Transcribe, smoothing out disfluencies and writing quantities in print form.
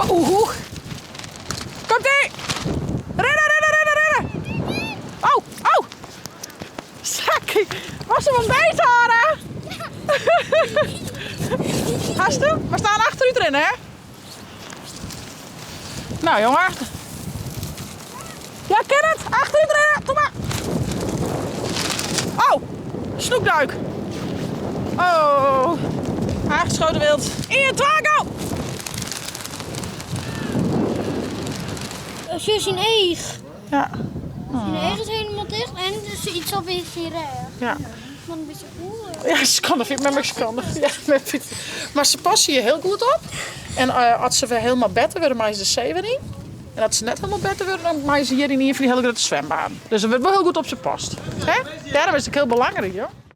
Doe maar oeh oeh. Komt ie! Rinne, rinne, rinne, rinne! Oh, oh! Sakkie, was hem beet hâlde? Hasto? We staan achterút rinne, hè? Nou, jongen. Ja, kin it. Achterút rinne. Kom maar. Oh, snoekduik. Oh, aangeschoten wild. 1, 2, go! Sjoch syn each. Ja. Syn each is helemaal ticht en dus iets op syn rêch. Ja. Mar in bytsje oer. Ja, skande fyn ik mem ek skande. Ja, mem fynt Mar se passe hjir hiel goed op. En as se wer hielendal better wurde, meie se de see wer yn. En as se net hielendal better wurde, dan meie se hjir yn ien fan dy hiele grutte swembaden. Dus der wurdt wol hiel goed op se past. Hè? Dêrom is it ek hiel belangryk, joh.